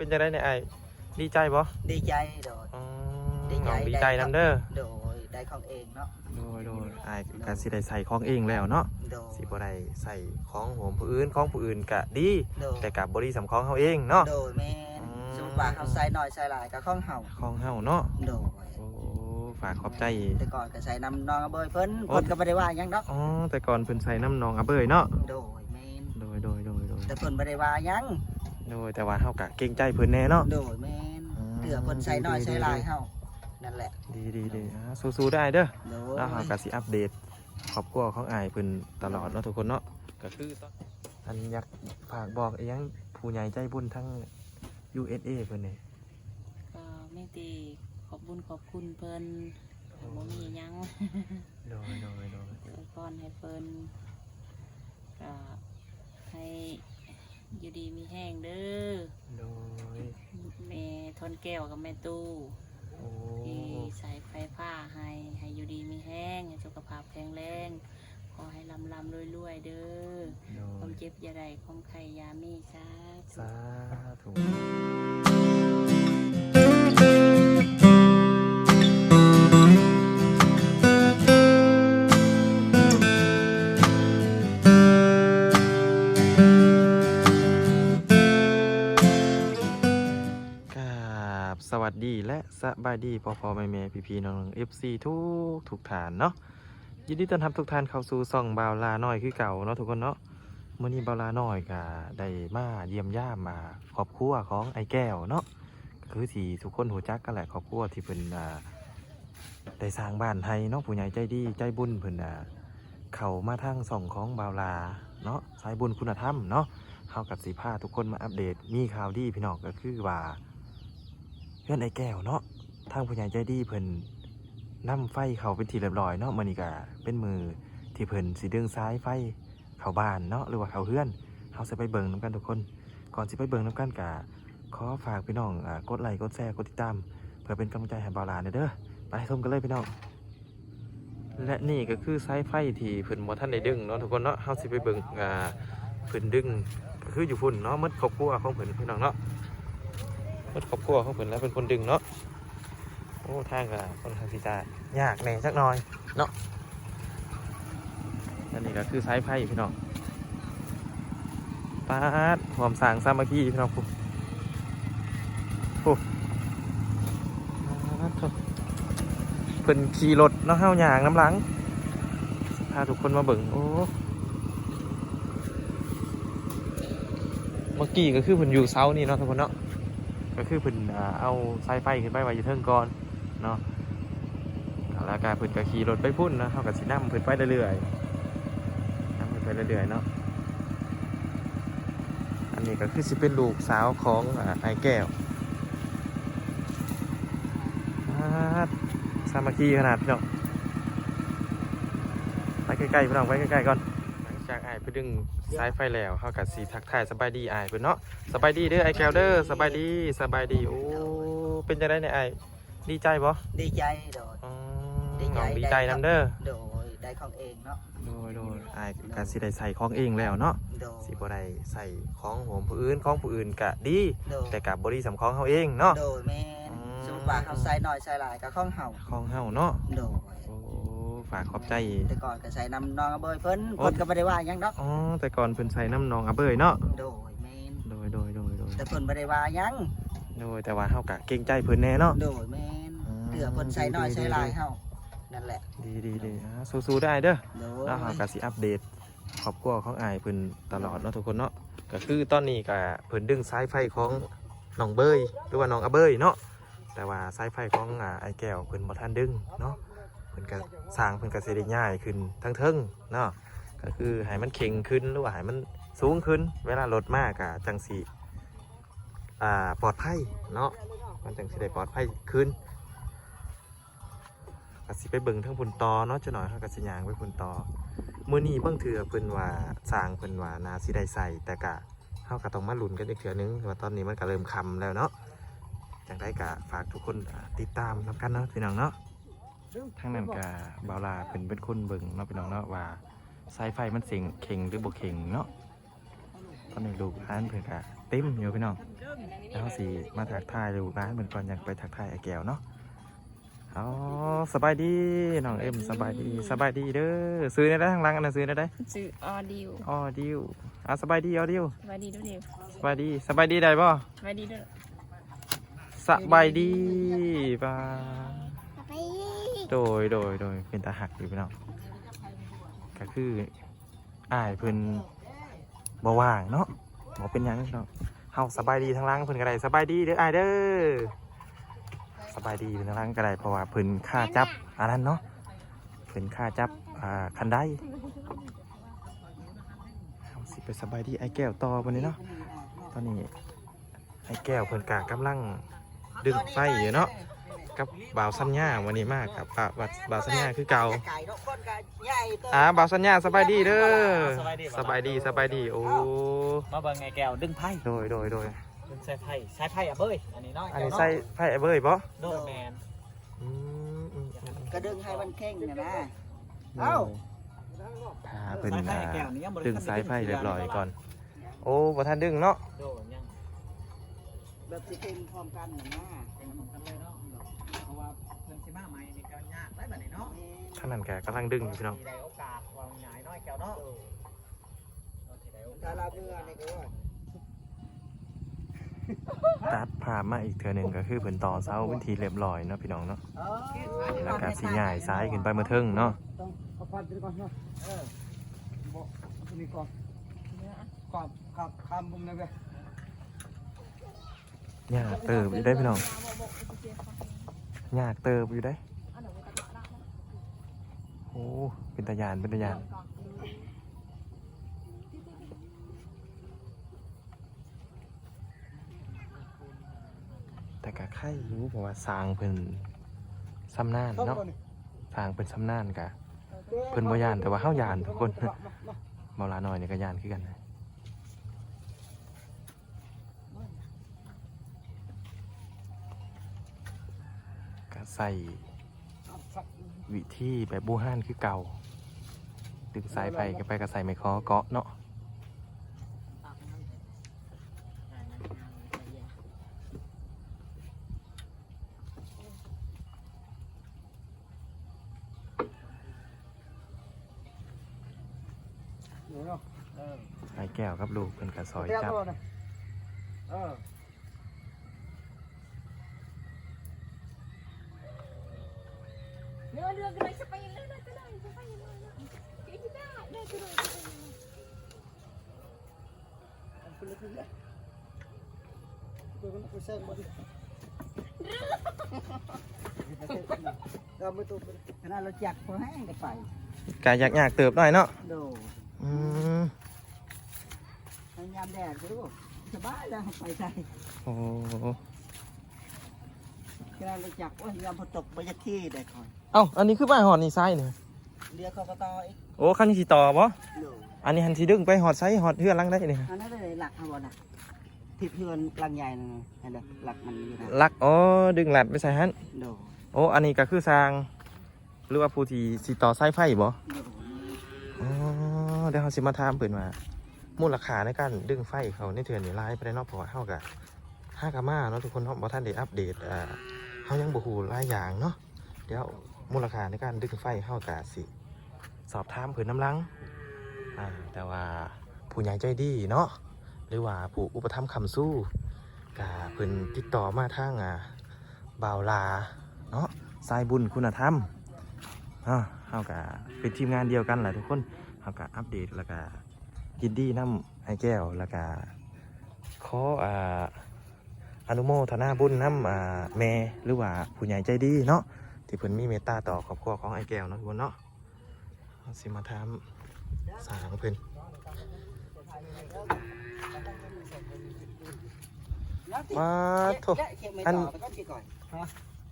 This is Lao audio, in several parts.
ເປັນຈັ່ງໃດແດ່ອ້າຍ ດີໃຈບໍ່? ດີໃຈ ໂດຍ ອືມ ດີໃຈ ນ້ອງດີໃຈນຳເດີ ໂດຍ ໄດ້ຂອງເອງເນາະ ໂດຍ ໂດຍ ອ້າຍກະຊິໄດ້ໃສ່ຂອງເອງແລ້ວເນາະ ໂດຍ ຊິບໍ່ໄດ້ໃສ່ຂອງຮ່ວມຜູ້ອື່ນ ຂອງຜູ້ອື່ນກະດີ ໂດຍ ແຕ່ກະບໍ່ດີສ່ຳຂອງເຮົາເອງເນາະ ໂດຍ ແມ່ນ ອືມ ສົມມຸດວ່າເຮົາໃສ່ໜ້ອຍໃສ່ຫຼາຍກະຂອງເຮົາ ຂອງເຮົາເນາະ ໂດຍ ໂອ້ ຝາກຂອບໃຈ ແຕ່ກ່ອນກະໃສ່ນຳນ້ອງອາເບີຍເພິ່ນ ໂອ້ ເພິ່ນກະບໍ່ໄດ້ວ່າຫຍັງດອກ ອໍ ແຕ່ກ່ອນເພິ່ນໃສ່ນຳນ້ອງອາເບີຍເນາະ ໂດຍ ແມ່ນ ໂດຍ ໂດຍ ໂດຍ ໂດຍ ແຕ່ເພິ່ນບໍ່ໄດ້ວ່າຫຍັງ ໂດຍ ແຕ່ວ່າເຮົາກະເກງໃຈເພິ່ນແດ່ເນາະ ໂດຍ ແມ່ນ ອືມ ເພື່ອເພິ່ນໃສ່ໜ້ອຍໃສ່ຫຼາຍເຮົາ ນັ້ນແຫຼະ ດີໆໆ ອ່າ ສູ້ໆເດີອ້າຍເດີ ໂດຍ ແລ້ວເຮົາກະຊິອັບເດດຄອບຄົວຂອງອ້າຍເພິ່ນຕະຫຼອດເນາະທຸກຄົນເນາະ ກະຄື ອັນ ຢາກຝາກບອກອີ່ຫຍັງຜູ້ໃຫຍ່ໃຈບຸນທາງ ຢູເອສເອ ເພິ່ນນີ້ ກໍມີແຕ່ຂອບບຸນຂອບຄຸນເພິ່ນ ໂອ້ ບໍ່ມີຫຍັງ ໂດຍ ໂດຍ ໂດຍ ອວຍພອນໃຫ້ເພິ່ນ ກໍໃຫ້ຢູ່ດີມີແຮງເດີ ໂດຍ ແມ່ທອນແກ້ວກັບແມ່ຕູ້ ໂອ້ ທີ່ສາຍໄຟຟ້າໃຫ້ ໃຫ້ຢູ່ດີມີແຮງ ໃຫ້ສຸຂະພາບແຂງແຮງ ຂໍໃຫ້ລ່ຳໆລວຍໆເດີ ໂດຍ ຄວາມເຈັບຢ່າໄດ້ ຄວາມໄຂ້ຢ່າມີ ສາ ສາທຸ ກາບສະຫວັດດີ ແລະ ສະບາຍດີພໍ່ໆແມ່ໆ ພີ່ໆນ້ອງໆ ເອັຟຊີ ທຸກໆທ່ານເນາະ ຍິນດີຕ້ອນຮັບທຸກທ່ານເຂົ້າສູ່ຊ່ອງບ່າວຫຼ້ານ້ອຍຄືເກົ່າເນາະທຸກຄົນເນາະ. ມື້ນີ້ບ່າວຫຼ້ານ້ອຍກະໄດ້ມາຢ້ຽມຢາມ ອ່າ ຄອບຄົວຂອງອ້າຍແກ້ວເນາະ ກະຄືທີ່ທຸກຄົນຮູ້ຈັກກັນແຫຼະ ຄອບຄົວທີ່ເພິ່ນ ອ່າ ໄດ້ສ້າງບ້ານໃຫ້ເນາະ ຜູ້ໃຫຍ່ໃຈດີໃຈບຸນເພິ່ນ ອ່າ ເຂົ້າມາທາງຊ່ອງຂອງບ່າວຫຼ້າເນາະ ສາຍບຸນຄຸນນະທຳເນາະ. ເຮົາກະຊິພາທຸກຄົນມາອັບເດດ ມີຂ່າວດີພີ່ນ້ອງ ກະຄືວ່າ ເຮືອນອ້າຍແກ້ວເນາະ ທາງຜູ້ໃຫຍ່ໃຈດີເພິ່ນນຳໄຟເຂົ້າເປັນທີ່ລຽບລ້ອຍເນາະ. ມື້ນີ້ກະເປັນມື້ທີ່ເພິ່ນຊິດຶງສາຍໄຟເຂົ້າບ້ານເນາະ ຫຼືວ່າເຂົ້າເຮືອນ ເຮົາຊິໄປເບິ່ງນຳກັນທຸກຄົນ. ກ່ອນຊິໄປເບິ່ງນຳກັນກະຂໍຝາກພີ່ນ້ອງ ອ່າ ກົດໄລ ກົດແຊ ກົດຕິດຕາມ ເພື່ອເປັນກຳລັງໃຈໃຫ້ບ່າວຫຼ້າແດ່ເດີ. ໄປຊົມກັນເລີຍພີ່ນ້ອງ. ແລະນີ້ກະຄືສາຍໄຟທີ່ເພິ່ນບໍ່ທັນໄດ້ດຶງເນາະທຸກຄົນເນາະ. ເຮົາຊິໄປເບິ່ງ ອ່າ ເພິ່ນດຶງ ກະຄືຢູ່ພຸ້ນເນາະ ໝົດຄອບຄົວຂອງເພິ່ນພີ່ນ້ອງເນາະ ໝົດຄອບຄົວຂອງເພິ່ນແລ້ວເປັນຄົນດຶງເນາະ. ໂອ້ ທາງກະຄ່ອນຂ້າງທີ່ຈະຍາກແດ່ຈັກໜ້ອຍເນາະ. ອັນນີ້ກະຄືສາຍໄຟພີ່ນ້ອງ. ປາດ ຮ່ວມສ້າງສາມັກຄີພີ່ນ້ອງ ໂອ້ ໂອ້ ປາດໂທ້ ເພິ່ນຂີ່ລົດເນາະ ເຮົາຍ່າງນຳຫຼັງ ພາທຸກຄົນມາເບິ່ງ. ໂອ້ ເມື່ອກີ້ກະຄືເພິ່ນຢູ່ເສົານີ້ເນາະທຸກຄົນເນາະ ກະຄືເພິ່ນ ອ່າ ເອົາສາຍໄຟຂຶ້ນໄປໄວ້ຢູ່ເທິງກ່ອນ ເນາະ ແລ້ວກະເພິ່ນກະຂີ່ລົດໄປພຸ້ນເນາະ. ເຮົາກະຊິນຳເພິ່ນໄປເລື້ອຍໆ ນຳເພິ່ນໄປເລື້ອຍໆເນາະ. ອັນນີ້ກະຄືຊິເປັນລູກສາວຂອງ ອ່າ ອ້າຍແກ້ວ. ປາດ ສາມັກຄີຂະໜາດພີ່ນ້ອງ. ໄປໃກ້ໆພີ່ນ້ອງ ໄປໃກ້ໆກ່ອນ. ຫຼັງຈາກອ້າຍເພິ່ນດຶງສາຍໄຟແລ້ວ ເຮົາກະຊິທັກທາຍສະບາຍດີອ້າຍເພິ່ນເນາະ. ສະບາຍດີເດີອ້າຍແກ້ວເດີ ສະບາຍດີ ສະບາຍດີ. ໂອ້ ເປັນຈັ່ງໃດແດ່ອ້າຍ ດີໃຈບໍ່? ດີໃຈ ໂດຍ ອືມ ດີໃຈ ນ້ອງດີໃຈນຳເດີ ໂດຍ ໄດ້ຂອງເອງເນາະ ໂດຍ ໂດຍ ອ້າຍກະຊິໄດ້ໃສ່ຂອງເອງແລ້ວເນາະ ໂດຍ ຊິບໍ່ໄດ້ໃສ່ຂອງຮ່ວມຜູ້ອື່ນ ຂອງຜູ້ອື່ນກະດີ ໂດຍ ແຕ່ກະບໍ່ດີສ່ຳຂອງເຮົາເອງເນາະ ໂດຍ ແມ່ນ ອືມ ສົມມຸດວ່າເຮົາໃສ່ໜ້ອຍໃສ່ຫຼາຍກະຂອງເຮົາ ຂອງເຮົາເນາະ ໂດຍ ໂອ້ ຝາກຂອບໃຈ ແຕ່ກ່ອນກະໃສ່ນຳນ້ອງອາເບີຍເພິ່ນ ໂອ້ ເພິ່ນກະບໍ່ໄດ້ວ່າຫຍັງດອກ ອໍ ແຕ່ກ່ອນເພິ່ນໃສ່ນຳນ້ອງອາເບີຍເນາະ ໂດຍ ແມ່ນ ໂດຍ ໂດຍ ໂດຍ ໂດຍ ແຕ່ເພິ່ນບໍ່ໄດ້ວ່າຫຍັງ ໂດຍ ແຕ່ວ່າເຮົາກະເກງໃຈເພິ່ນແດ່ເນາະ ໂດຍ ແມ່ນ ອືມ ເພື່ອເພິ່ນໃສ່ໜ້ອຍໃສ່ຫຼາຍເຮົາ ນັ້ນແຫຼະ ດີໆໆ ອ່າ ສູ້ໆເດີອ້າຍເດີ ໂດຍ ແລ້ວເຮົາກະຊິອັບເດດຄອບຄົວຂອງອ້າຍເພິ່ນຕະຫຼອດເນາະທຸກຄົນເນາະ ກະຄືຕອນນີ້ກະເພິ່ນດຶງສາຍໄຟຂອງນ້ອງເບີຍ ຫຼືວ່ານ້ອງອາເບີຍເນາະ ແຕ່ວ່າສາຍໄຟຂອງ ອ່າ ອ້າຍແກ້ວເພິ່ນບໍ່ທັນດຶງເນາະ ເພິ່ນກະ ຊ່າງເພິ່ນກະຊິໄດ້ຍ້າຍຂຶ້ນທາງເທິງເນາະ ກະຄືໃຫ້ມັນເຄັ່ງຂຶ້ນ ຫຼືວ່າໃຫ້ມັນສູງຂຶ້ນ ເວລາລົດມາກະຈັ່ງຊິ ອ່າ ປອດໄພເນາະ ມັນຈັ່ງຊິໄດ້ປອດໄພຂຶ້ນ ກະຊິໄປເບິ່ງທາງພຸ້ນຕໍ່ເນາະ ຈັກໜ້ອຍເຮົາກະຊິຍ່າງໄປພຸ້ນຕໍ່ ມື້ນີ້ບາງເທື່ອເພິ່ນວ່າ ຊ່າງເພິ່ນວ່າໜ້າຊິໄດ້ໃສ່ ແຕ່ກະ ເຮົາກະຕ້ອງມາລຸ້ນກັນອີກເທື່ອໜຶ່ງ ເພາະວ່າຕອນນີ້ມັນກະເລີ່ມຄ່ຳແລ້ວເນາະ ຈັ່ງໃດກະຝາກທຸກຄົນ ອ່າ ຕິດຕາມນຳກັນເນາະພີ່ນ້ອງເນາະ ທາງນັ້ນກະບ່າວຫຼ້າເພິ່ນເປັນຄົນເບິ່ງເນາະພີ່ນ້ອງເນາະ ວ່າສາຍໄຟມັນເສັງເຄັ່ງ ຫຼືບໍ່ເຄັ່ງເນາະ ຕອນນີ້ລູກຫຼານເພິ່ນກະ ເຕັມຢູ່ພີ່ນ້ອງ. ເຮົາຊິມາທັກທາຍລູກຫຼານເພິ່ນກ່ອນ ຍັງໄປທັກທາຍອ້າຍແກ້ວເນາະ. ອໍ ສະບາຍດີນ້ອງເອັມ ສະບາຍດີ ສະບາຍດີເດີ. ຊື່ແນວໃດທາງຫຼັງອັນນັ້ນ ຊື່ແນວໃດ? ຊື່ອໍດິວ ອໍດິວ. ອ່າ ສະບາຍດີອໍດິວ. ສະບາຍດີດູດິວ. ສະບາຍດີ ສະບາຍດີໄດ້ບໍ່? ສະບາຍດີດູ. ສະບາຍດີ ບາຍ. ສະບາຍດີ. ໂດຍ ໂດຍ ໂດຍ ເປັນຕາຮັກຢູ່ພີ່ນ້ອງ. ກະຄື ອ້າຍເພິ່ນບໍ່ວ່າງເນາະ ບໍ່ເປັນຫຍັງເນາະ. ເຮົາສະບາຍດີທາງຫຼັງເພິ່ນກໍໄດ້. ສະບາຍດີເດີອ້າຍເດີ. ສະບາຍດີເພິ່ນທາງຫຼັງກໍໄດ້ ເພາະວ່າເພິ່ນຄາຈັບອັນນັ້ນເນາະ ເພິ່ນຄາຈັບ ອ່າ ຄັນໄດ. ເຮົາຊິໄປສະບາຍດີອ້າຍແກ້ວຕໍ່ບັດນີ້ເນາະ. ຕອນນີ້ ອ້າຍແກ້ວເພິ່ນກະກຳລັງດຶງໄຟຢູ່ເນາະ ກັບບ່າວສັນຍາ. ມື້ນີ້ມາກັບບ່າວ ບ່າວສັນຍາຄືເກົ່າ. ອ່າ ບ່າວສັນຍາ ສະບາຍດີເດີ. ສະບາຍດີ ສະບາຍດີ ສະບາຍດີ. ໂອ້ ມາເບິ່ງອ້າຍແກ້ວດຶງໄຟ. ໂດຍ ໂດຍ ໂດຍ. ດຶງສາຍໄຟ ສາຍໄຟອາເບີຍ ອັນນີ້ເນາະ. ອັນນີ້ສາຍໄຟອາເບີຍບໍ່? ໂດຍ ແມ່ນ. ອືມ ອືມ ອືມ ກະດຶງໃຫ້ມັນເຄັ່ງຫັ້ນນະ. ໂດຍ. ເອົ້າ ພາເພິ່ນ ອ່າ ດຶງສາຍໄຟຮຽບຮ້ອຍກ່ອນ. ໂອ້ ບໍ່ທັນດຶງເນາະ. ໂດຍ ຍັງ ແບບຊິເຄັ່ງພ້ອມກັນຫັ້ນນະ ເຄັ່ງພ້ອມກັນເລີຍເນາະ ເພາະວ່າເພິ່ນຊິມາໃໝ່ນີ້ກໍຍາກໄດ໋ບັດນີ້ເນາະ. ຄັນນັ້ນກໍກຳລັງດຶງຢູ່ພີ່ນ້ອງ. ໄດ້ໂອກາດວ່າງ່າຍນ້ອຍແກ້ວເນາະ. ໂດຍ. ຖ້າລາວເມືອນີ້ກໍ ຕັດພາບມາອີກເທື່ອໜຶ່ງ ກໍຄືເພິ່ນຕໍ່ເສົາເປັນທີ່ຮຽບຮ້ອຍເນາະ ພີ່ນ້ອງເນາະ. ເອີ ແລ້ວກໍຊິຍ້າຍສາຍຂຶ້ນໄປເມືອເທິງເນາະ. ຕ້ອງເອົາປັດໄປກ່ອນເນາະ. ເອີ ບໍ່ ຕົວນີ້ກ່ອນ ຂ້າມ ຂ້າມ ຂ້າມບຸ້ມໄດ້ເວີຍ. ຍາກເຕີບຢູ່ເດ້ພີ່ນ້ອງ ຍາກເຕີບຢູ່ເດ້. ໂອ້ ເປັນຕາຢ້ານ ເປັນຕາຢ້ານ. ແຕ່ກະໄຄຢູ່ ເພາະວ່າຊ່າງເພິ່ນຊຳນານເນາະ ຊ່າງເພິ່ນຊຳນານ ກະເພິ່ນບໍ່ຢ້ານ ແຕ່ວ່າເຮົາຢ້ານທຸກຄົນ. ເບົາຫຼ້ານ້ອຍນີ້ກະຢ້ານຄືກັນ. ກະໃຊ້ວິທີແບບບູຮານຄືເກົ່າ ດຶງສາຍໄຟຂຶ້ນໄປ ກະໃຊ້ໄມ້ຂໍເກາະເນາະ. ເອີ ອ້າຍແກ້ວກັບລູກເພິ່ນກະຊ່ອຍຈັບ. ເອີ ຂະໜາດລົດຈັກພໍແຮງກໍໄປ ກະຍາກໆເຕີບໜ້ອຍເນາະ. ໂດຍ. ອືມ ຍາມແດດກໍສະບາຍແລ້ວ ໄປໃສ. ໂອ້ ຂະໜາດລົດຈັກ ໂອ້ຍ ຍາມຝົນຕົກບໍ່ຢາກຂີ່ໄດ້ຂ້ອຍ. ເອົ້າ ອັນນີ້ຄືມາຮອດນີ້ຊາຍນີ້ ດຽວເຂົາກໍຕໍ່ອີກ. ໂອ້ ຄັນຊິຕໍ່ບໍ່? ໂດຍ. ອັນນີ້ຫັ້ນຊິດຶງໄປຮອດໃສ? ຮອດເຮືອນຫຼັງໃດນີ້? ອັນນັ້ນເລີຍຫຼັກຫັ້ນບໍ່ນະ ທິດເຮືອນຫຼັງໃຫຍ່ນັ້ນນະ ຫັ້ນເດ້ ຫຼັກມັນຢູ່ນະ ຫຼັກ. ອໍ ດຶງລັດໄປໃສ່ຫັ້ນ. ໂດຍ. ໂອ້ ອັນນີ້ກໍຄືຊ່າງ ຫຼືວ່າຜູ້ທີ່ຊິຕໍ່ສາຍໄຟບໍ່? ໂດຍ. ອໍ ດຽວເຮົາຊິມາຖາມເພິ່ນວ່າ ມູນລະຄ່າໃນການດຶງໄຟເຂົ້າໃນເທື່ອນີ້ຫຼາຍປານໃດເນາະ ເພາະວ່າເຮົາກໍຫາກໍມາເນາະທຸກຄົນເນາະ ບໍ່ທັນໄດ້ອັບເດດ ເຮົາຍັງບໍ່ຮູ້ຫຼາຍຢ່າງເນາະ. ດຽວມູນລະຄ່າໃນການດຶງໄຟເຮົາກະຊິສອບຖາມເພິ່ນນຳຫຼັງ ອາ ແຕ່ວ່າຜູ້ໃຫຍ່ໃຈດີເນາະ ຫຼືວ່າຜູ້ອຸປະຖຳຄ້ຳຊູ ກະເພິ່ນຕິດຕໍ່ມາທາງ ອາ ບ່າວຫຼ້າເນາະ ສາຍບຸນຄຸນນະທຳເນາະ. ເຮົາກະເປັນທີມງານດຽວກັນລະທຸກຄົນ ເຮົາກະອັບເດດ ແລ້ວກະຍິນດີນຳອ້າຍແກ້ວ ແລ້ວກະຂໍ ອາ ອະນຸໂມທະນາບຸນນຳ ອາ ແມ່ ຫຼືວ່າຜູ້ໃຫຍ່ໃຈດີເນາະ ທີ່ເພິ່ນມີເມດຕາຕໍ່ຄອບຄົວຂອງອ້າຍແກ້ວເນາະ ທຸກຄົນເນາະ. ເຮົາຊິມາຖາມຊ່າງເພິ່ນ. ປາດໂທ້ ອັນ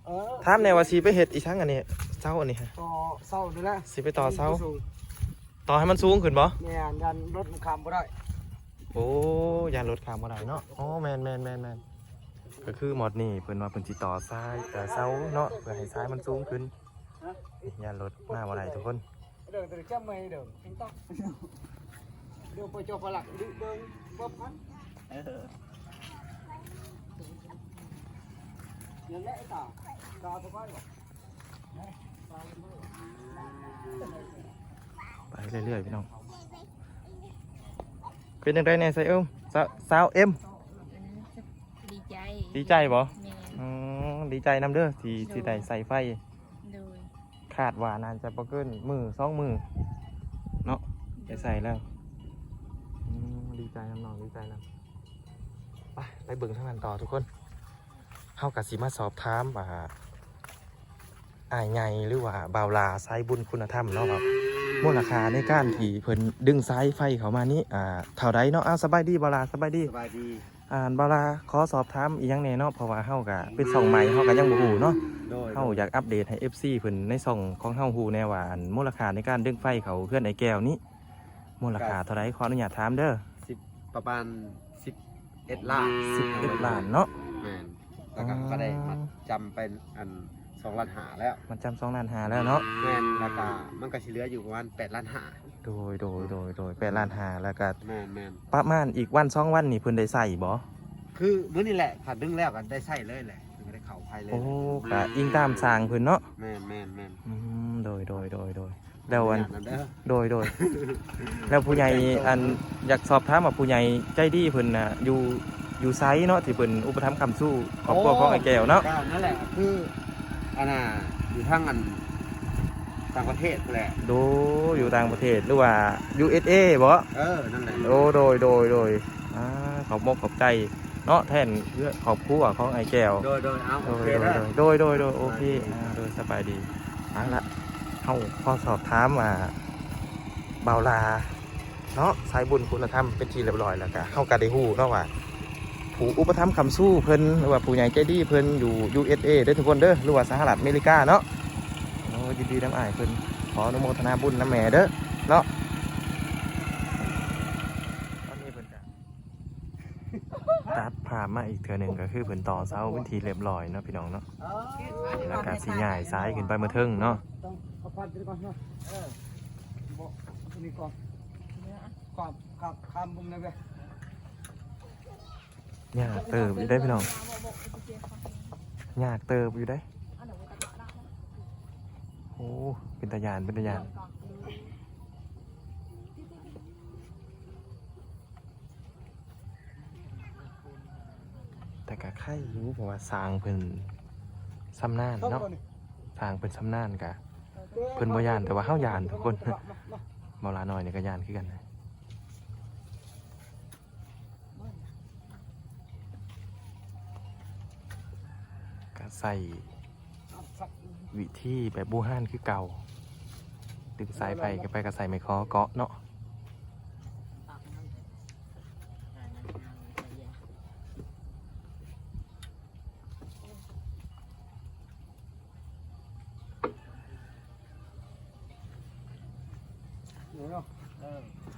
ເອີ ຖາມແດ່ວ່າຊິໄປເຮັດອີ່ຫຍັງອັນນີ້ ເສົາອັນນີ້? ຕໍ່ເສົານີ້ແຫຼະ ຊິໄປຕໍ່ເສົາ. ຕໍ່ໃຫ້ມັນສູງຂຶ້ນບໍ່? ແມ່ນ ຢ້ານລົດມັນຂ້າມບໍ່ໄດ້. ໂອ້ ຢ້ານລົດຂ້າມບໍ່ໄດ້ເນາະ. ອໍ ແມ່ນໆໆໆ ກໍຄືໝົດນີ້ເພິ່ນວ່າເພິ່ນຊິຕໍ່ສາຍ ເອີ ເສົາເນາະ ເພື່ອໃຫ້ສາຍມັນສູງຂຶ້ນ. ຢ້ານລົດມາບໍ່ໄດ້ທຸກຄົນ. ເດີ ເດີ ຈຳໄວ້ເດີ ເດີ ໄປຈອບປະຫຼັກ ເບິ່ງ ເບິ່ງ ເອີ. ໄປເລື້ອຍໆ ພີ່ນ້ອງ. ເປັນຈັ່ງໃດແດ່ ສາວເອັມ? ສາ- ສາວເອັມ ດີໃຈ. ດີໃຈບໍ່? ແມ່ນ. ອືມ ດີໃຈນຳເດີ ທີ່ ໂດຍ ທີ່ໄດ້ໃຊ້ໄຟ. ໂດຍ. ຄາດວ່າໜ້າຈະບໍ່ເກີນມື້ສອງມື້ເນາະ ໂດຍ ໄດ້ໃຊ້ແລ້ວ. ອືມ ດີໃຈນຳນ້ອງ ດີໃຈນຳ. ໄປ ໄປເບິ່ງທາງນັ້ນຕໍ່ທຸກຄົນ. ເຮົາກະຊິມາສອບຖາມ ອ່າ ອ້າຍໃຫຍ່ ຫຼືວ່າບ່າວຫຼ້າ ສາຍບຸນຄຸນນະທຳເນາະ ວ່າມູນລະຄ່າໃນການທີ່ເພິ່ນດຶງສາຍໄຟເຂົ້າມານີ້ ອ່າ ເທົ່າໃດເນາະ? ອ້າວ ສະບາຍດີບ່າວຫຼ້າ ສະບາຍດີ. ສະບາຍດີ. ອ່າ ບ່າວຫຼ້າ ຂໍສອບຖາມອີ່ຫຍັງແດ່ເນາະ ເພາະວ່າເຮົາກະເປັນຊ່ອງໃໝ່ ເຮົາກະຍັງບໍ່ຮູ້ເນາະ. ໂດຍ. ເຮົາຢາກອັບເດດໃຫ້ເອັຟຊີເພິ່ນໃນຊ່ອງຂອງເຮົາຮູ້ແດ່ວ່າ ອັນມູນລະຄ່າໃນການດຶງໄຟເຂົ້າເຮືອນອ້າຍແກ້ວນີ້ ມູນລະຄ່າເທົ່າໃດ? ຂໍອະນຸຍາດຖາມເດີ. ສິບ ປະມານສິບເອັດລ້ານ. ສິບເອັດລ້ານເນາະ. ແມ່ນ. ແລ້ວກໍ ອໍ ເຂົາກໍໄດ້ມັດຈຳໄປ ອັນ ສອງລ້ານຫ້າແລ້ວ. ມັດຈຳສອງລ້ານຫ້າແລ້ວເນາະ. ແມ່ນ. ແລ້ວກໍມັນກໍຊິເຫຼືອຢູ່ປະມານແປດລ້ານຫ້າ. ໂດຍ ໂດຍ ໂດຍ ໂດຍ ແປດລ້ານຫ້າ ແລ້ວກໍ ແມ່ນໆ ປະມານອີກວັນສອງວັນນີ້ເພິ່ນໄດ້ໃຊ້ບໍ່? ຄືມື້ນີ້ແຫຼະ ຖ້າດຶງແລ້ວກໍໄດ້ໃຊ້ເລີຍແຫຼະ ເພິ່ນກໍໄດ້ເຂົ້າໄຟເລີຍ. ໂອ້ ກໍອີງຕາມຊ່າງເພິ່ນເນາະ. ແມ່ນໆໆ. ອືມ ໂດຍ ໂດຍ ໂດຍ ໂດຍ. ແລ້ວອັນ ໂດຍ ໂດຍ ແລ້ວຜູ້ໃຫຍ່ ອັນ ຢາກສອບຖາມວ່າຜູ້ໃຫຍ່ໃຈດີເພິ່ນນະ ຢູ່ ຢູ່ໃສເນາະ ທີ່ເພິ່ນອຸປະຖຳຄ້ຳຊູຄອບຄົວຂອງອ້າຍແກ້ວເນາະ? ກໍນັ້ນແຫຼະ ຄື ອັນນ່າ ຢູ່ທາງ ອັນ ຕ່າງປະເທດພຸ້ນແຫຼະ. ໂດ ຢູ່ຕ່າງປະເທດ ຫຼືວ່າ ຢູເອສເອ ບໍ່? ເອີ ນັ້ນແຫຼະ. ໂອ້ ໂດຍ ໂດຍ ໂດຍ. ອ່າ ຂອບມົກຂອບໃຈເນາະ ແທນຄອບຄົວຂອງອ້າຍແກ້ວ. ໂດຍ ໂດຍ ເອົາ ໂອເຄເດີ. ໂດຍ ໂດຍ ໂດຍ ໂອເຄ. ອ່າ ໂດຍ ສະບາຍດີ. ເອົາລະ ເຮົາຂໍສອບຖາມວ່າ ບ່າວຫຼ້າເນາະ ສາຍບຸນຄຸນນະທຳເປັນທີ່ລຽບຮ້ອຍ ແລ້ວກະເຮົາກະໄດ້ຮູ້ເນາະວ່າ ຜູ້ອຸປະຖຳຄ້ຳຊູເພິ່ນ ຫຼືວ່າຜູ້ໃຫຍ່ໃຈດີເພິ່ນຢູ່ ຢູເອສເອ ເດີທຸກຄົນເດີ ຫຼືວ່າສະຫະລັດອາເມລິກາເນາະ. ໂອ້ ຍິນດີນຳອ້າຍເພິ່ນ ຂໍອະນຸໂມທະນາບຸນນຳແມ່ເດີເນາະ. ຕອນນີ້ເພິ່ນກະ ຕັດພາບມາອີກເທື່ອໜຶ່ງ ກໍຄືເພິ່ນຕໍ່ເສົາເປັນທີ່ລຽບຮ້ອຍເນາະ ພີ່ນ້ອງເນາະ ແລ້ວກໍຊິຍ້າຍສາຍຂຶ້ນໄປເມືອເທິງເນາະ. ຕ້ອງເອົາພັນຂຶ້ນກ່ອນເນາະ. ເອີ ບໍ່ ອັນນີ້ກ່ອນ ຂ້າມ ຂ້າມ ຂ້າມເບິ່ງໄດ້ເວີຍ. ຍາກເຕີບຢູ່ເດ້ພີ່ນ້ອງ ຍາກເຕີບຢູ່ເດ້. ໂອ້ ເປັນຕາຢ້ານ ເປັນຕາຢ້ານ. ແຕ່ກະໄຄຢູ່ ເພາະວ່າຊ່າງເພິ່ນຊຳນານເນາະ ຊ່າງເພິ່ນຊຳນານກະ ເພິ່ນບໍ່ຢ້ານ ແຕ່ວ່າເຮົາຢ້ານທຸກຄົນ. ເບົາຫຼ້ານ້ອຍນີ້ກະຢ້ານຄືກັນນະ ກະໃຊ້ ວິທີແບບບູຮານຄືເກົ່າ ດຶງສາຍໄຟຂຶ້ນໄປກໍໃຊ້ໄມ້ຂໍເກາະເນາະ.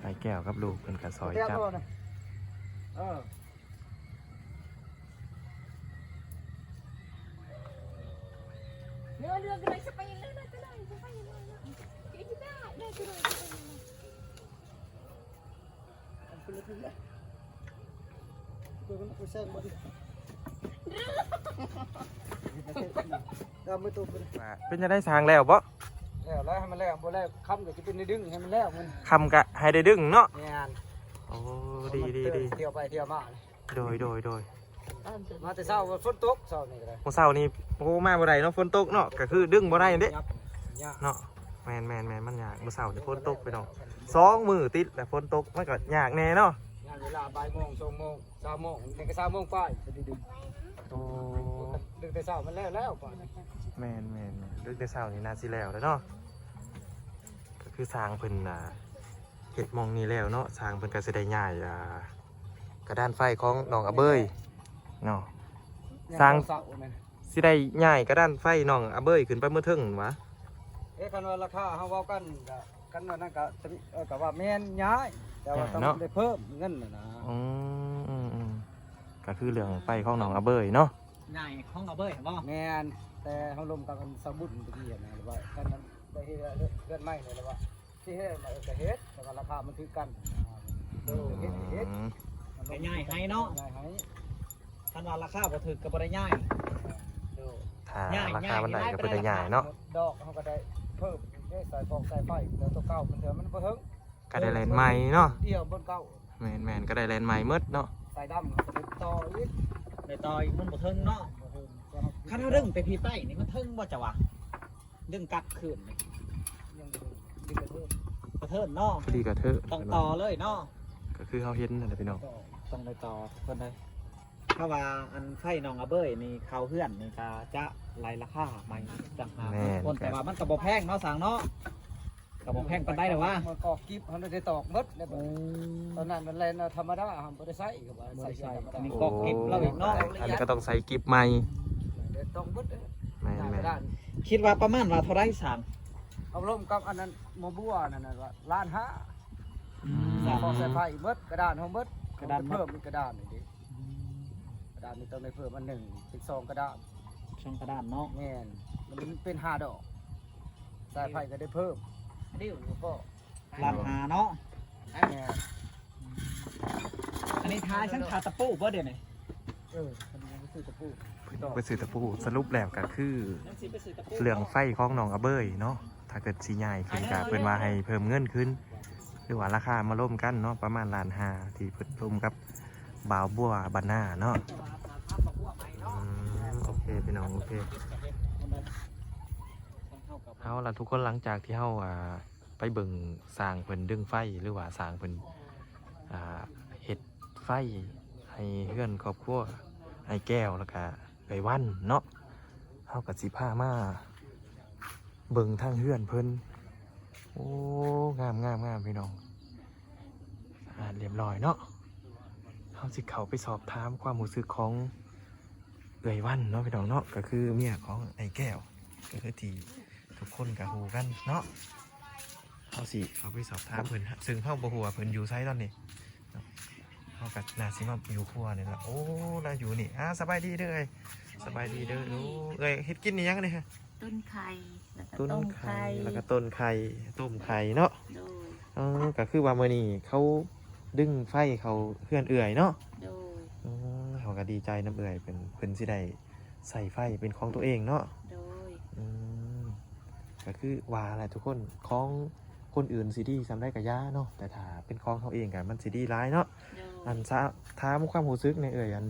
ອ້າຍແກ້ວກັບລູກເພິ່ນກໍຊ່ອຍຈັບ. ເປັນຈັ່ງໃດ ສ້າງແລ້ວບໍ່? ແລ້ວ ໃຫ້ມັນແລ້ວ ບໍ່ແລ້ວຄ່ຳກໍຊິເປັນໄດ້ດຶງ ໃຫ້ມັນແລ້ວ ຄ່ຳກໍໃຫ້ໄດ້ດຶງເນາະ. ແມ່ນ. ໂອ້ ດີໆໆ ທ່ຽວໄປທ່ຽວມາ. ໂດຍ ໂດຍ ໂດຍ. ມາແຕ່ເຊົ້າ ຝົນຕົກເຊົ້ານີ້ກໍໄດ້. ມື້ເຊົ້ານີ້ ໂອ້ ມາບໍ່ໄດ້ເນາະ ຝົນຕົກເນາະ ກໍຄືດຶງບໍ່ໄດ້ເດ້ເນາະ. ແມ່ນໆໆ ມັນຍາກ ມື້ເຊົ້ານີ້ຝົນຕົກພີ່ນ້ອງ ສອງມື້ຕິດແລ້ວຝົນຕົກ ມັນກໍຍາກແດ່ເນາະ. ຍາມເວລາບ່າຍໂມງ ສອງໂມງ ຊາວໂມງ ນີ້ກໍຊາວໂມງປາຍກໍໄດ້ດຶງ. ໂອ້ ດຶງແຕ່ເຊົ້າມັນແລ້ວແລ້ວ. ແມ່ນໆໆ ດຶງແຕ່ເຊົ້ານີ້ໜ້າຊິແລ້ວແລ້ວເນາະ. ກໍຄືຊ່າງເພິ່ນ ອ່າ ເຮັດໝ່ອງນີ້ແລ້ວເນາະ ຊ່າງເພິ່ນກໍຊິໄດ້ຍ້າຍ ອ່າ ກະດານໄຟຂອງນ້ອງອະເບີຍເນາະ. ຊ່າງຊິໄດ້ຍ້າຍກະດານໄຟນ້ອງອະເບີຍຂຶ້ນໄປເມືອເທິງຫວາ? ເອີ ຄັນວ່າລາຄາເຮົາເວົ້າກັນ ກະ ຄັນວ່ານັ້ນກະ ເອີ ກະວ່າແມ່ນຍ້າຍ ແຕ່ວ່າຕ້ອງໄດ້ເພີ່ມເງິນນະ. ອືມ ກະຄືເລື່ອງໄຟຂອງນ້ອງອະເບີຍເນາະ. ໃຫຍ່ຂອງອາເບີຍບໍ່? ແມ່ນ ແຕ່ເຮົາລົມກັບອັນຊາວບຸນຕະກີ້ຫັ້ນນະ ວ່າຄັນມັນໄດ້ເຮັດເຮືອນໃໝ່ນີ້ ລະວ່າຊິເຮັດ ເອີ ກະເຮັດ ແຕ່ວ່າລາຄາມັນຖືກກັນ ເຮັດ ເຮັດ ອືມ ກະຍ້າຍໃຫ້ເນາະ ຍ້າຍໃຫ້. ຄັນວ່າລາຄາບໍ່ຖືກກະບໍ່ໄດ້ຍ້າຍ. ຖ້າລາຄາມັນໄດ້ກໍເປັນໄດ້ຍ້າຍເນາະ. ດອກເຮົາກໍໄດ້ເພີ່ມເດ້ ສາຍຟອກສາຍໄຟ ແຕ່ຕົວເກົ່າມັນເທື່ອມັນບໍ່ເຖິງ ກໍໄດ້ແລ່ນໃໝ່ເນາະ. ດຽວບ່ອນເກົ່າ ແມ່ນໆ ກໍໄດ້ແລ່ນໃໝ່ໝົດເນາະ. ສາຍດຳກໍໄດ້ຕໍ່ອີກ ໄດ້ຕໍ່ອີກ ມັນບໍ່ເຖິງເນາະ. ບໍ່ເຖິງ. ຄັນເຮົາດຶງໄປພີ້ໄປນີ້ ມັນເຖິງບໍ່ ເຈົ້າວ່າ? ດຶງກັບຄືນນີ້ ຍັງບໍ່ເຖິງ ດີກະເທີນ ກະເທີນເນາະ. ດີກະເທີນ ຕ້ອງຕໍ່ເລີຍເນາະ. ກໍຄືເຮົາເຫັນນັ້ນແຫຼະພີ່ນ້ອງ ຕ້ອງໄດ້ຕໍ່ເພິ່ນເດ້. ເພາະວ່າອັນໄຟໜອງອາເບີຍນີ້ ເຂົ້າເຮືອນນີ້ກໍຈະໄລ່ລາຄາໃໝ່ຕ່າງຫາກ. ແມ່ນ ແຕ່ວ່າມັນກໍບໍ່ແພງເນາະ ຊ່າງເນາະ. ກໍບໍ່ແພງປານໃດດອກວ່າ ມັນກໍກິບ ເຮົາໄດ້ຕອກໝົດແລ້ວ. ໂອ້ ຕອນນັ້ນມັນແລ່ນທຳມະດາ ເຮົາບໍ່ໄດ້ໃຊ້ ກໍວ່າໃຊ້ທຳມະດາ. ອັນນີ້ກໍກິບລາວອີກເນາະ. ອັນນີ້ກໍຕ້ອງໃສ່ກິບໃໝ່ ໄດ້ຕອກໝົດເດ້. ແມ່ນໆ ຄິດວ່າປະມານວ່າເທົ່າໃດຊ່າງ? ເອົາລົມກັບອັນນັ້ນໝໍບົວນັ້ນນະ ວ່າລ້ານຫ້າ. ອືມ ສາຍຟອກສາຍໄຟໝົດ ກະດານເຮົາໝົດ ກະດານເພີ່ມກະດານນີ້ເດ້. ອືມ ກະດານນີ້ຕ້ອງໄດ້ເພີ່ມອັນໜຶ່ງ ເປັນສອງກະດານ. ສອງກະດານເນາະ. ແມ່ນ ມັນເປັນຫ້າດອກ. ສາຍໄຟກໍໄດ້ເພີ່ມ ອັນນີ້ກໍລ້ານຫ້າເນາະ. ແມ່ນ. ອັນນີ້ຖ້າຊັ້ນ ຖ້າຕະປູບໍ່ດຽວນີ້? ເອີ ອັນນີ້ໄປຊື້ຕະປູ ໄປຊື້ຕະປູ. ສະຫຼຸບແລ້ວກໍຄື ເລື່ອງໄຟຂອງໜອງອາເບີຍເນາະ ຖ້າເກີດຊິຍ້າຍຂຶ້ນກະເພິ່ນວ່າໃຫ້ເພີ່ມເງິນຂຶ້ນ ຫຼືວ່າລາຄາມາລົມກັນເນາະ ປະມານລ້ານຫ້າ ທີ່ເພິ່ນລົມກັບບ່າວບົວບັນນາເນາະ. ອືມ ໂອເຄພີ່ນ້ອງ ໂອເຄ. ເອົາລະທຸກຄົນ ຫຼັງຈາກທີ່ເຮົາ ອ່າ ໄປເບິ່ງຊ່າງເພິ່ນດຶງໄຟ ຫຼືວ່າຊ່າງເພິ່ນ ອ່າ ເຮັດໄຟໃຫ້ເຮືອນຄອບຄົວອ້າຍແກ້ວ ແລ້ວກະເອື້ອຍວັນເນາະ ເຮົາກໍຊິພາມາເບິ່ງທາງເຮືອນເພິ່ນ. ໂອ້ ງາມໆໆ ພີ່ນ້ອງ ສະອາດລຽບລ້ອຍເນາະ. ເຮົາຊິເຂົ້າໄປສອບຖາມຄວາມຮູ້ສຶກຂອງເອື້ອຍວັນເນາະ ພີ່ນ້ອງເນາະ ກໍຄືເມຍຂອງອ້າຍແກ້ວ ກໍຄືທີ່ ທຸກຄົນກໍຮູ້ກັນເນາະ. ເຮົາຊິເຂົ້າໄປສອບຖາມເພິ່ນ ເຊິ່ງເຮົາບໍ່ຮູ້ວ່າເພິ່ນຢູ່ໃສຕອນນີ້. ເຮົາກໍໜ້າຊິມາຢູ່ຄົວນີ້ລະ. ໂອ້ ລາວຢູ່ນີ້. ອ່າ ສະບາຍດີເດີ້ເອື້ອຍ. ສະບາຍດີເດີ້. ໂອ້ ເອື້ອຍເຮັດກິນອີ່ຫຍັງນີ້? ຕຸ້ນໄຂ່ ແລ້ວກໍຕົ້ມໄຂ່. ແລ້ວກໍຕົ້ນໄຂ່ ຕົ້ມໄຂ່ເນາະ. ໂດຍ. ເອີ ກໍຄືວ່າມື້ນີ້ເຂົາດຶງໄຟເຂົ້າເຮືອນເອື້ອຍເນາະ. ໂດຍ. ອືມ ເຮົາກໍດີໃຈນຳເອື້ອຍເພິ່ນ ເພິ່ນຊິໄດ້ ໃຊ້ໄຟເປັນຂອງຕົວເອງເນາະ. ໂດຍ. ອືມ ກໍຄືວ່າແຫຼະທຸກຄົນ ຂອງຄົນອື່ນຊິດີສ່ຳໃດກໍຢ່າເນາະ ແຕ່ຖ້າເປັນຂອງເຮົາເອງກໍມັນຊິດີຫຼາຍເນາະ. ໂດຍ. ອັນ ສະ ຖາມຄວາມຮູ້ສຶກແດ່ເອື້ອຍ ອັນ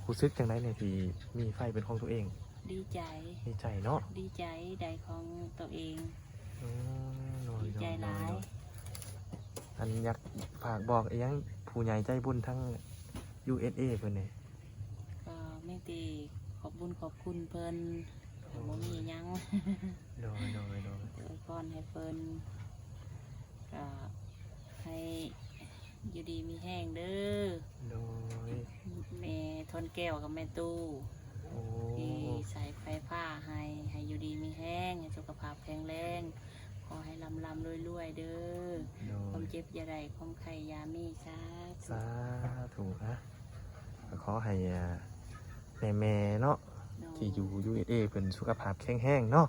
ຮູ້ສຶກຈັ່ງໃດແດ່ທີ່ມີໄຟເປັນຂອງຕົວເອງ? ດີໃຈ. ດີໃຈເນາະ. ດີໃຈໄດ້ຂອງຕົວເອງ. ອືມ ໂດຍ ດີໃຈຫຼາຍ. ໂດຍ ໂດຍ. ອັນ ຢາກຝາກບອກອີ່ຫຍັງຜູ້ໃຫຍ່ໃຈບຸນທາງ ຢູເອສເອ ເພິ່ນນີ້? ກໍມີແຕ່ຂອບບຸນຂອບຄຸນເພິ່ນ. ໂອ້ຍ ບໍ່ມີຫຍັງ. ໂດຍ ໂດຍ ໂດຍ. ອວຍພອນໃຫ້ເພິ່ນ ກໍໃຫ້ຢູ່ດີມີແຮງເດີ. ໂດຍ. ແມ່ທອນແກ້ວກັບແມ່ຕູ້ ໂອ້ ທີ່ສາຍໄຟຟ້າໃຫ້ ໃຫ້ຢູ່ດີມີແຮງ ໃຫ້ສຸຂະພາບແຂງແຮງ ຂໍໃຫ້ລ່ຳໆລວຍໆເດີ. ໂດຍ. ຄວາມເຈັບຢ່າໄດ້ ຄວາມໄຂ້ຢ່າມີ. ສາທຸ ສາທຸ. ອະ ກໍຂໍໃຫ້ ອ່າ ແມ່ໆເນາະ ໂດຍ ທີ່ຢູ່ ຢູເອສເອ ເພິ່ນສຸຂະພາບແຂງແຮງເນາະ.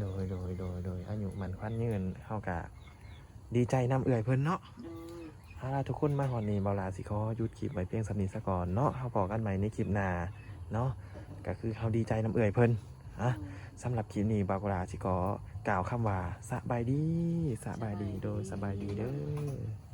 ໂດຍ ໂດຍ ໂດຍ ໂດຍ ໂດຍ ອາຍຸໝັ້ນຂວັນຍືນ. ເຮົາກະດີໃຈນຳເອື້ອຍເພິ່ນເນາະ. ໂດຍ. ເອົາລະ ທຸກຄົນ ມາຮອດນີ້ ບ່າວຫຼ້າຊິຂໍຢຸດຄລິບໄວ້ພຽງສ່ຳນີ້ສາກ່ອນເນາະ. ເຮົາພໍ້ກັນໃໝ່ໃນຄລິບໜ້າເນາະ. ກະຄືເຮົາດີໃຈນຳເອື້ອຍເພິ່ນ. ອະ ໂດຍ. ສຳລັບຄລິບນີ້ ບ່າວຫຼ້າຊິຂໍກ່າວຄຳວ່າ ສະບາຍດີ ສະບາຍດີ. ສະບາຍດີ. ໂດຍ ສະບາຍດີເດີ.